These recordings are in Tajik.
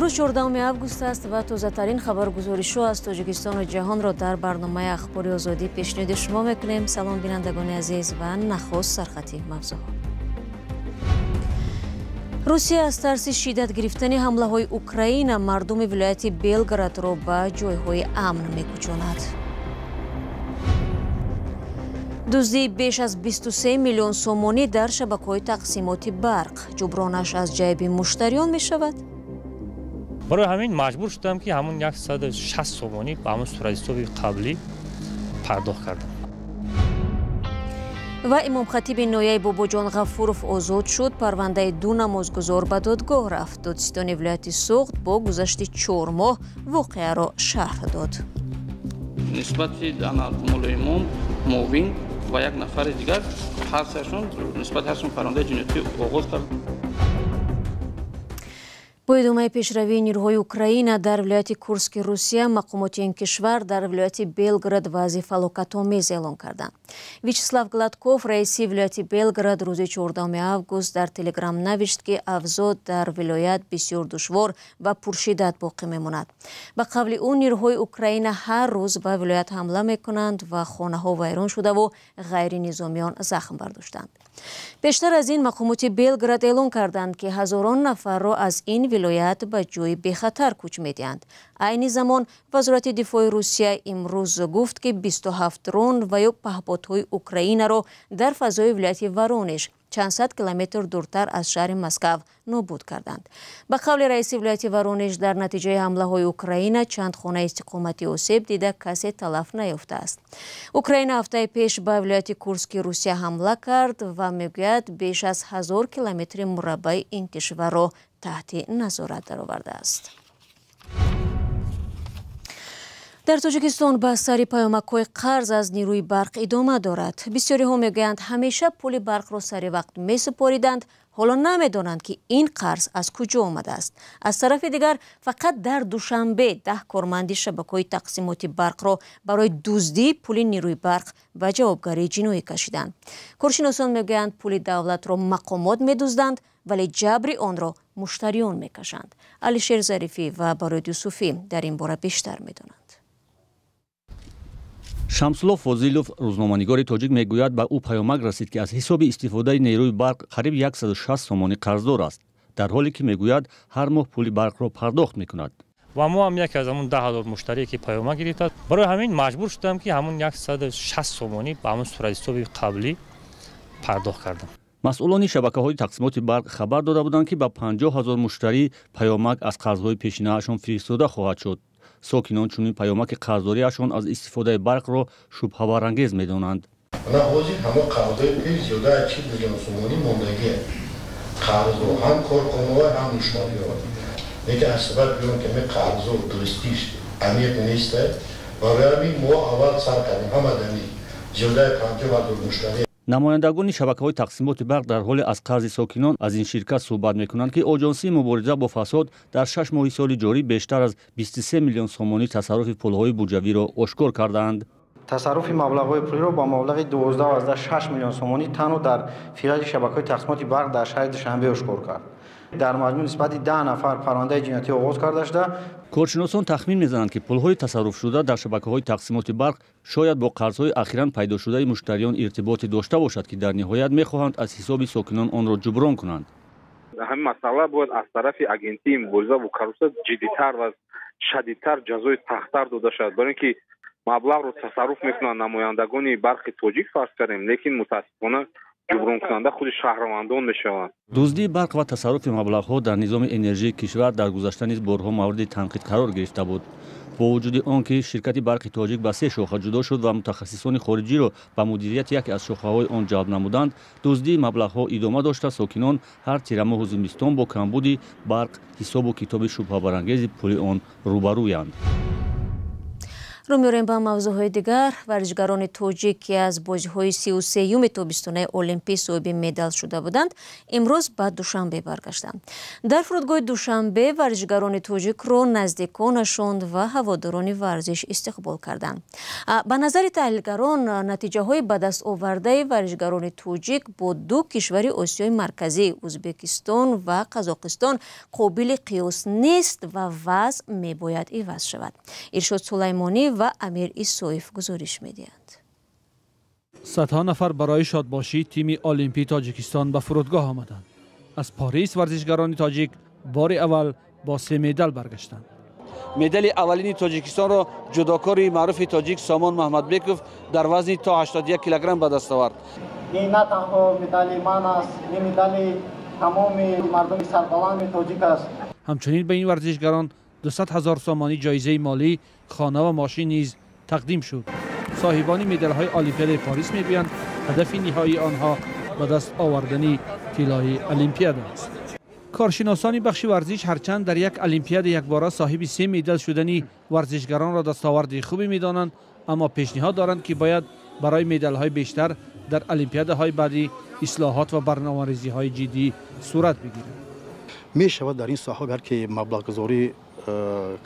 Имрӯз 14 август аст ва тозатарин хабаргузоришҳо аз Тоҷикистону ҷаҳонро дар барномаи Ахбори Озодӣ пешниҳоди шумо мекунем. Салом, бинандагони азиз, ва нахуст сархати мавзӯъҳо. Русия аз тарси шиддат гирифтани ҳамлаҳои Украина мардуми вилояти Белгородро ба ҷойҳои амн мекӯчонад. Дуздии беш аз 23 миллион сомонӣ дар шабакаҳои тақсимоти барқ. Ҷубронаш аз ҷайби муштариён мешавад. Барои ҳамин маҷбур шудам, ки ҳамун 160 сомонӣ ба ҳамун суратҳисоби қаблӣ пардохт кардам. Ва имомхатиби ноҳияи Бобоҷон Ғафуров озод шуд. Парвандаи ду намозгузор ба додгоҳ рафт. Додситони вилояти Суғд бо гузашти 4 моҳ воқеаро шарҳ дод. Нисбати мулоимон, муовин ва як нафари дигар ҳар сеашон, нисбати ҳарсеашон парвандаи ҷиноятӣ оғоз кард. Бо идомаи пешравии нирӯҳои Украина дар вилояти Курски Русия, мақомоти ин кишвар дар вилояти Белгород вазъи фалокатомез эълон карданд. Вячеслав Гладков, раиси вилояти Белгород, рӯзи 14 август дар Телеграм навишт, ки авзоъ дар вилоят бисёр душвор ва пуршиддат боқӣ мемонад. Ба қавли ӯ, нирӯҳои Украина ҳар рӯз ба вилоят ҳамла мекунанд ва хонаҳо вайрон шудаву ғайринизомиён захм бардоштанд. Пештар аз ин мақомоти Белгород эълон карданд, ки ҳазорон нафарро аз ин вилоят ба ҷои бехатар кӯч медиҳанд. Айни замон Вазорати дифои Русия имрӯз гуфт, ки 27 дрон ва ё паҳподҳои Украинаро дар фазои вилояти Воронеж, чанд сад километр дуртар аз шаҳри Москав, нобуд карданд. Ба қавли раиси вилояти Воронеж, дар натиҷаи ҳамлаҳои Украина чанд хонаи истиқоматӣ осеб дида, касе талаф наёфтааст. Украина ҳафтаи пеш ба вилояти Курски Русия ҳамла кард ва мегӯяд, беш аз 1000 километри мураббаи ин кишварро таҳти назорат даровардааст. Дар Тоҷикистон ба сари паёмакҳои қарз аз нирӯи барқ идома дорад. Бисёриҳо мегӯянд, ҳамеша пули барқро сари вақт месупориданд, ҳоло намедонанд, ки ин қарз аз куҷо омадааст. Аз тарафи дигар, фақат дар Душанбе 10 корманди шабакаҳои тақсимоти барқро барои дуздии пули нирӯи барқ ба ҷавобгарии ҷиноӣ кашиданд. Коршиносон мегӯянд, пули давлатро мақомот медузданд, вале ҷабри онро муштариён мекашанд. Алишер Зарифӣ ва Барои Юсуфӣ дар ин бора бештар медонанд. Шамсулло Фозилов, рӯзноманигори тоҷик, мегӯяд, ба ӯ паёмак расид, ки аз ҳисоби истифодаи нерӯи барқ қариб 160 сомонӣ қарздор аст, дар ҳоле ки, мегӯяд, ҳар моҳ пули барқро пардохт мекунад. Ва мо ҳам яке аз ҳамун 10 000 муштарие, ки паёмак гирифтааст. Барои ҳамин маҷбур шудам, ки ҳамун 160 сомонӣ ба ҳамун суратҳисоби қаблӣ пардохт кардам. Масъулони шабакаҳои тақсимоти барқ хабар дода буданд, ки ба 50 000 муштарӣ паёмак аз қарзҳои пешинаашон фиристода хоҳад шуд. Сокинон чунин паёмаки қарздориашон аз истифодаи барқро шубҳабарангез медонанд. Ана ҳозир ҳамо қарзҳои пеш зиёда аз 40 миллион сомонӣ мондагие, қарзҳо ҳам корхонаҳо, ҳам муштариҳо. Лекин аз сабаби он ки ами қарзҳо дурустиш амиқ неста, барои ҳамин мо аввал сар кардем ҳама дами зиёдаи 50 000 муштарӣ. Намояндагони шабакаҳои тақсимоти барқ дар ҳоле аз қарзи сокинон аз ин ширкат суҳбат мекунанд, ки Оҷонсии мубориза бо фасод дар 6 моҳи соли ҷорӣ бештар аз 23 миллион сомонӣ тасарруфи пулҳои буҷавиро ошкор кардаанд. Тасарруфи маблағҳои пулиро ба маблағи 12,6 миллион сомонӣ танҳо дар филиали шабакаҳои тақсимоти барқ дар шаҳри Душанбе ошкор кард. Дар маҷмӯъ нисбати 10 нафар парвандаи ҷиноятӣ оғоз карда шуда. Коршиносон тахмин мезананд, ки пулҳои тасарруфшуда дар шабакаҳои тақсимоти барқ шояд бо қарзҳои ахиран пайдошудаи муштариён иртиботе дошта бошад, ки дар ниҳоят мехоҳанд аз ҳисоби сокинон онро ҷуброн кунанд. Ҳамин масъала бояд аз тарафи Агентии мубориза бо коррупсия ҷиддитар ва шадидтар, ҷазои сахттар дода шавад, барои ин ки маблағро тасарруф мекунанд намояндагони Барқи Тоҷик, фарз кардем, лекин мутаассифона ҷубронкунанда худи шаҳрвандон мешаванд. Дуздии барқ ва тасарруфи маблағҳо дар низоми энержии кишвар дар гузашта низ борҳо мавриди танқид қарор гирифта буд. Бо вуҷуди он ки ширкати Барқи Тоҷик ба се шоха ҷудо шуд ва мутахассисони хориҷиро ба мудирияти яке аз шохаҳои он ҷалб намуданд, дуздии маблағҳо идома дошта, сокинон ҳар тирамоҳу зимистон бо камбуди барқ, ҳисобу китоби шубҳабарангези пули он рӯбарӯянд. Рӯ меорем ба мавзӯъҳои дигар. Варзишгарони тоҷик, ки аз бозиҳои 33-юми тобистонаи Олимпӣ соҳиби медал шуда буданд, имрӯз ба Душанбе баргаштанд. Дар фурудгоҳи Душанбе варзишгарони тоҷикро наздиконашон ва ҳаводорони варзиш истиқбол карданд. Ба назари таҳлилгарон, натиҷаҳои ба даст овардаи варзишгарони тоҷик бо ду кишвари Осиёи Марказӣ, Ӯзбекистон ва Қазоқистон, қобили қиёс нест ва вазъ мебояд иваз шавад. Иршод Сулаймонӣ ва Амир Исоев гузориш медиҳанд. Садҳо нафар барои шодбошии тими Олимпии Тоҷикистон ба фурудгоҳ омаданд. Аз Парис варзишгарони тоҷик бори аввал бо се медал баргаштанд. Медали аввалини Тоҷикистонро ҷудокори маъруфи тоҷик Сомон Маҳмадбеков дар вазни то 81 килограмм ба даст овард. Ин на танҳо медали ман аст, ин медали тамоми мардуми сарбаланди тоҷик аст. Ҳамчунин ба ин варзишгарон 200 ҳазор сомонӣ ҷоизаи молӣ, хона ва мошин низ тақдим шуд. Соҳибони медалҳои Олимпиадаи Парис мегӯянд, ҳадафи ниҳоии онҳо ба даст овардани тиллои Олимпиада аст. Коршиносони бахши варзиш ҳарчанд дар як олимпиада якбора соҳиби се медал шудани варзишгаронро дастоварди хубе медонанд, аммо пешниҳод доранд, ки бояд барои медалҳои бештар дар олимпиадаҳои баъдӣ ислоҳот ва барномарезиҳои ҷиддӣ сурат бигирад. Мешавад дар ин соҳа, агар ки маблағгузорӣ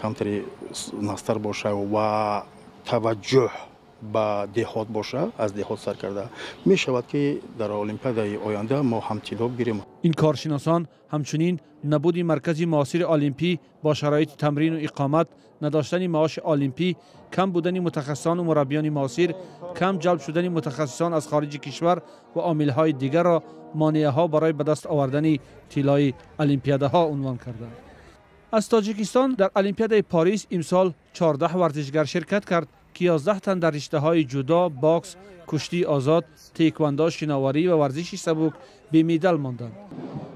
камтари настар боша ва таваҷҷӯҳ ба деҳот боша, аз деҳот сар карда мешавад, ки дар олимпиадаи оянда мо ҳам тилло бигирем. Ин коршиносон ҳамчунин набуди маркази муосири олимпӣ бо шароити тамрину иқомат, надоштани маоши олимпӣ, кам будани мутахассисону мураббиёни муосир, кам ҷалб шудани мутахассисон аз хориҷи кишвар ва омилҳои дигарро монеаҳо барои ба даст овардани тиллои олимпиадаҳо унвон карданд. Аз Тоҷикистон дар Олимпиадаи Парис имсол 14 варзишгар ширкат кард, ки 11 тан дар риштаҳои ҷудо, бокс, куштии озод, теквандо, шиноварӣ ва варзиши сабук бемедал монданд.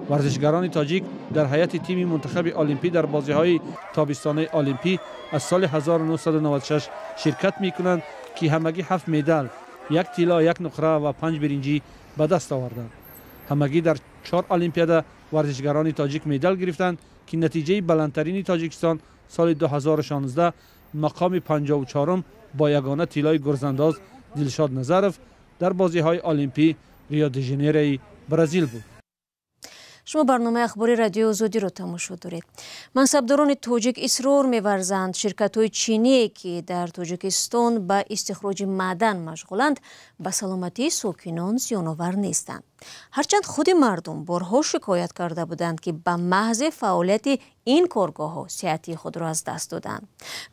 Варзишгарони тоҷик дар ҳайати тими мунтахаби олимпӣ дар бозиҳои тобистонаи олимпӣ аз соли 1996 ширкат мекунанд, ки ҳамагӣ ҳафт медал, як тилло, як нуқра ва панҷ биринҷӣ ба даст оварданд. Ҳамагӣ дар чор олимпиада варзишгарони тоҷик медал гирифтанд, ки натиҷаи баландтарини Тоҷикистон соли 2016 мақоми 54-ум бо ягона тиллои гурзандоз Дилшод Назаров дар бозиҳои олимпӣ Рио де Жанейрои Бразил буд. Шумо барномаи ахбори Радиои Озодиро тамошо доред. Мансабдорони тоҷик исрор меварзанд, ширкатҳои чиние, ки дар Тоҷикистон ба истихроҷи маъдан машғуланд, ба саломатии сокинон зиёновар нестанд, ҳарчанд худи мардум борҳо шикоят карда буданд, ки ба маҳзи фаъолияти ин коргоҳҳо сиҳатии худро аз даст доданд.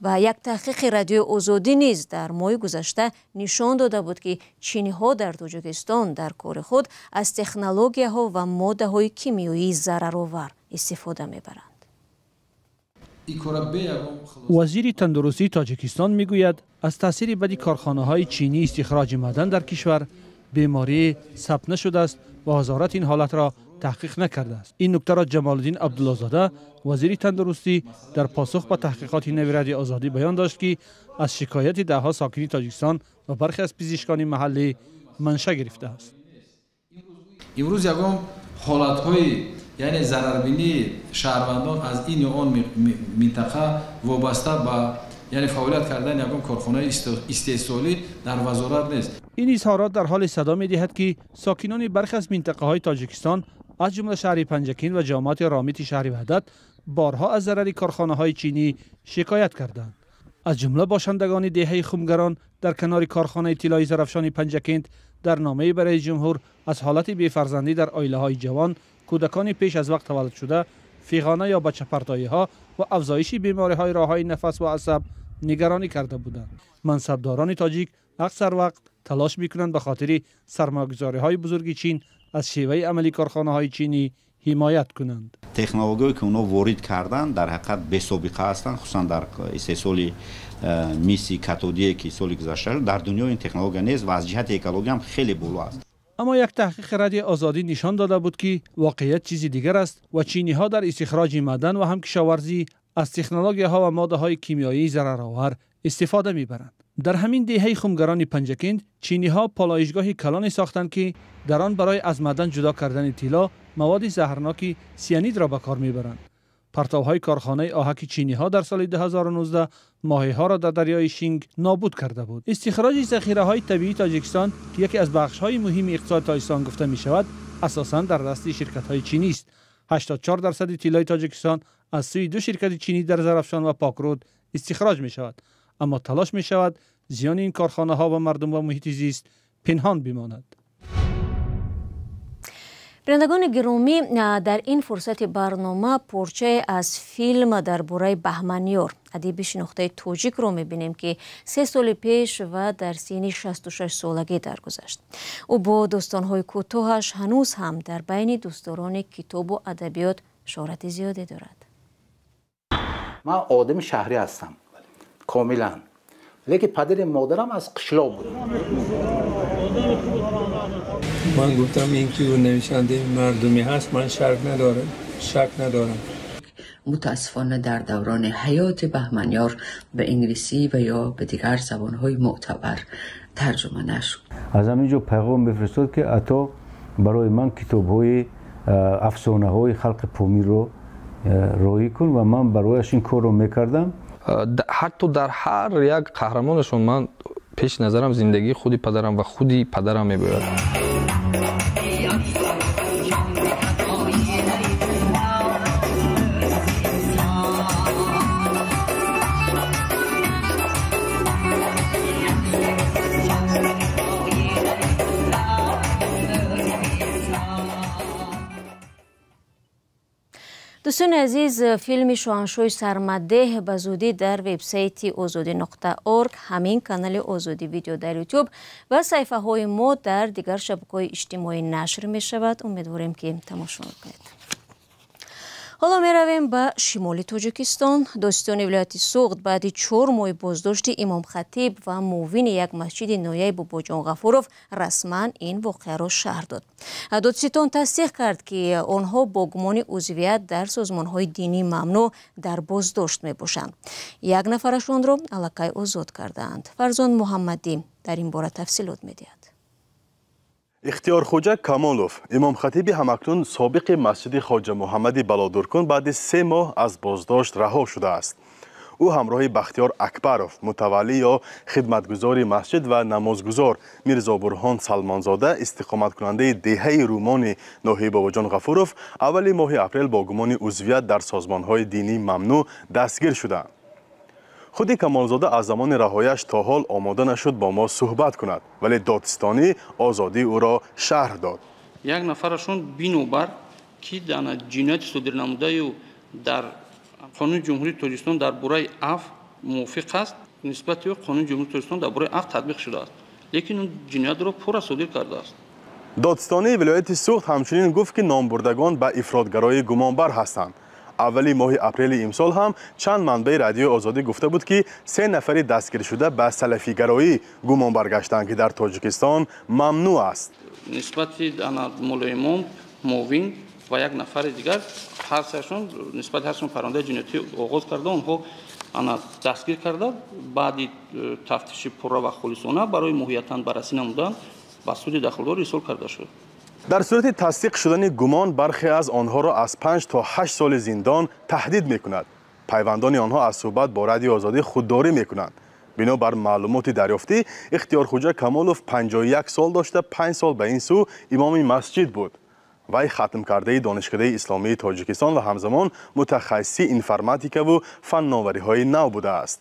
Ва як таҳқиқи Радиои Озодӣ низ дар моҳи гузашта нишон дода буд, ки чиниҳо дар Тоҷикистон дар кори худ аз технологияҳо ва моддаҳои кимиёии зараровар истифода мебаранд. Вазири тандурустии Тоҷикистон мегӯяд, аз таъсири бади корхонаҳои чинии истихроҷи маъдан дар кишвар беморӣ сабт нашудааст ва вазорат ин ҳолатро таҳқиқ накардааст. Ин нуктаро Ҷамолиддин Абдуллозода, вазири тандурустӣ, дар посух ба таҳқиқоти нави Радиои Озодӣ баён дошт, ки аз шикояти даҳҳо сокини Тоҷикистон ва бархе аз пизишкони маҳаллӣ манша гирифтааст. Имрӯз ягон ҳолатҳои, яъне зарарбинии шаҳрвандон аз ин ё он минтақа вобаста ба, яъне фаъолият кардани ягон корхонаи истеҳсолӣ дар вазорат нест. Ин изҳорот дар ҳоле садо медиҳад, ки сокинони бархе аз минтақаҳои Тоҷикистон, аз ҷумла шаҳри Панҷакент ва ҷамоати Ромити шаҳри Ваҳдат, борҳо аз зарари корхонаҳои чинӣ шикоят карданд. Аз ҷумла бошандагони деҳаи Хумгарон дар канори корхонаи тиллои Зарафшони Панҷакент дар номае ба раиси ҷумҳур аз ҳолати бефарзандӣ дар оилаҳои ҷавон, кӯдакони пеш аз вақт таваллудшуда, фиғона ё бачапартоиҳо ва афзоиши бемориҳои роҳҳои нафас ва асаб нигаронӣ карда буданд. Мансабдорони тоҷик аксар вақт талош мекунанд ба хотири сармоягузориҳои бузурги Чин аз шеваи амали корхонаҳои чинӣ ҳимоят кунанд. Технологияе, ки онҳо ворид карданд, дар ҳақиқат бесобиқа ҳастанд, хусусан дар истеҳсоли миси катодие, ки соли гузашта дар дунё ин технология нест ва аз ҷиҳати экология ҳам хеле боло аст. Аммо як таҳқиқи Радиои Озодӣ нишон дода буд, ки воқеият чизи дигар аст ва чиниҳо дар истихроҷи маъдан ва ҳам кишоварзӣ аз технологияҳо ва моддаҳои кимиёии зараровар истифода мебаранд. Дар ҳамин деҳаи Хумгарони Панҷакент чиниҳо полоишгоҳи калоне сохтанд, ки дар он барои аз маъдан ҷудо кардани тилло маводи заҳрноки сианидро ба кор мебаранд. Партовҳои корхонаи оҳаки чиниҳо дар соли 2019 моҳиҳоро дар дарёи Шинг нобуд карда буд. Истихроҷи захираҳои табиии Тоҷикистон, ки яке аз бахшҳои муҳими иқтисоди Тоҷикистон гуфта мешавад, асосан дар дасти ширкатҳои чинӣ аст. 84% тиллои Тоҷикистон аз сӯи ду ширкати чинӣ дар Зарафшон ва Покруд истихроҷ мешавад. Аммо талош мешавад зиёни ин корхонаҳо ба мардум ва муҳити зист пинҳон бимонад. Бинандагони гиромӣ, дар ин фурсати барнома порчае аз филм дар бораи Баҳманёр, адиби шинохтаи тоҷикро мебинем, ки 3 соли пеш ва дар синни 66 солагӣ даргузашт. Ӯ бо достонҳои кӯтоҳаш ҳанӯз ҳам дар байни дӯстдорони китобу адабиёт шӯҳрати зиёде дорад. Ман одами шаҳрӣ ҳастам комилан, лекин падари модарам аз қишлоқ буд. Ман гуфтам ин ки ӯ нависандаи мардумӣ ҳаст, ман шак надорам. Мутаассифона дар даврони ҳаёти Баҳманёр ба инглисӣ ва ё ба дигар забонҳои мӯътабар тарҷума нашуд. Аз ҳамин ҷо пайғом мефиристод, ки ато барои ман китобҳои афсонаҳои халқи Помирро роҳӣ кун ва ман барояш ин корро мекардам. Ҳатто дар ҳар як қаҳрамонашон ман пеш назарам зиндагии худи падарам ва худи падарам мебояд. Дӯстони азиз, филми Шоҳаншоҳи Сармадеҳ ба зудӣ дар вебсайти озодӣ.org, ҳамин канали Озодӣ видео дар Ютуб ва саҳифаҳои мо дар дигар шабакаҳои иҷтимоӣ нашр мешавад. Умедворем, ки тамошо мекунед. Ҳоло меравем ба шимоли Тоҷикистон. Додситони вилояти Суғд баъди 4 моҳи боздошти имомхатиб ва муовини як масҷиди ноҳияи Бобоҷон Ғафуров расман ин воқеаро шарҳ дод. Додситон тасдиқ кард, ки онҳо бо гумони узвият дар созмонҳои динии мамнӯъ дар боздошт мебошанд. Як нафарашонро аллакай озод кардаанд. Фарзон Муҳаммадӣ дар ин бора тафсилот медиҳад. Ихтиёрхоҷа Камолов, имомхатиби ҳамакнун собиқи масҷиди Хоҷа Муҳаммади Балодуркун, баъди 3 моҳ аз боздошт раҳо шудааст. Ӯ ҳамроҳи Бахтиёр Акбаров, мутаваллӣ ё хидматгузори масҷид ва намозгузор Мирзобурҳон Салмонзода, истиқоматкунандаи деҳаи Румони ноҳияи Бобоҷон Ғафуров, аввали моҳи апрел бо гумони узвият дар созмонҳои динии мамнӯъ дастгир шуданд. Худи Камолзода аз замони раҳояш то ҳол омода нашуд бо мо суҳбат кунад, вале додситонӣ озодии ӯро шарҳ дод. Як нафарашон бинобар ки ҷинояти содир намудаю дар қонуни Ҷумҳурии Тоҷикистон дар бораи афв мувофиқ аст, нисбати ӯ қонуни Ҷумҳурии Тоҷикистон дар бораи афв татбиқ шудааст, лекин он ҷиноятро пурра содир кардааст. Додситонии вилояти Суғд ҳамчунин гуфт, ки номбурдагон ба ифротгароӣ гумонбар ҳастанд. Аввали моҳи апрели имсол ҳам чанд манбаи радиои Озодӣ гуфта буд, ки 3 нафари дастгиршуда ба салафигароӣ гумонбар гаштанд, ки дар Тоҷикистон мамнӯъ аст. Нисбати мулоимон, муовин ва як нафари дигар ҳарсеашон нисбати ҳарсеашон парвандаи ҷиноятӣ оғоз карда, онҳо дастгир карда, баъди тафтиши пурра ва холисона барои моҳиятан баррасӣ намудан ба суди дахлдор ирсол карда шуд. Дар сурати тасдиқ шудани гумон бархе аз онҳоро аз 5 то 8 соли зиндон таҳдид мекунад. Пайвандони онҳо аз суҳбат бо радиои Озодӣ худдорӣ мекунанд. Бино бар маълумоти дарёфтӣ, Ихтиёрхоҷа Камолов 51 сол дошта, 5 сол ба ин сӯ имоми масҷид буд. Вай хатмкардаи Донишкадаи Исломии Тоҷикистон ва ҳамзамон мутахассиси информатикаву фанновариҳои нав будааст.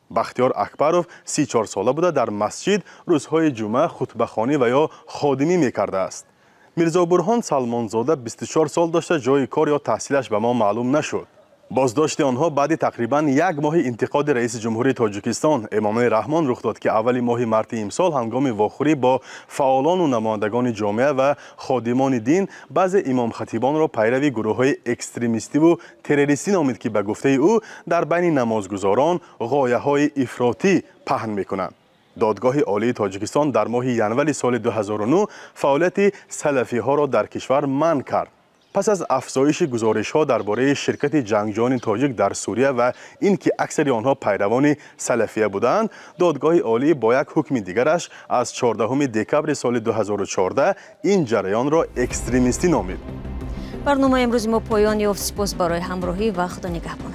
Бахтиёр Акбаров 34 сола буда, дар масҷид рӯзҳои ҷумъа хутбахонӣ ва ё ходимӣ мекардааст. Мирзобурҳон Салмонзода 24 сол дошта, ҷои кор ё таҳсилаш ба мо маълум нашуд. Боздошти онҳо баъди тақрибан як моҳи интиқоди раиси ҷумҳурии Тоҷикистон Эмомалӣ Раҳмон рух дод, ки аввали моҳи марти имсол ҳангоми вохӯрӣ бо фаъолону намояндагони ҷомеа ва ходимони дин баъзе имомхатибонро пайрави гурӯҳҳои экстремистиву террористӣ номид, ки ба гуфтаи ӯ дар байни намозгузорон ғояҳои ифротӣ паҳн мекунанд. Додгоҳи Олии Тоҷикистон дар моҳи январи соли 2009 фаъолияти салафиҳоро дар кишвар манъ кард. Пас аз афзоиши гузоришҳо дар бораи ширкати ҷангҷӯёни тоҷик дар Сурия ва ин ки аксари онҳо пайравони салафия буданд, Додгоҳи Олӣ бо як ҳукми дигараш аз 14 декабри соли 2014 ин ҷараёнро экстремистӣ номид. Барномаи имрӯзи мо поён ёфт. Сипос барои ҳамроҳӣ ва Худо нигаҳбонатон.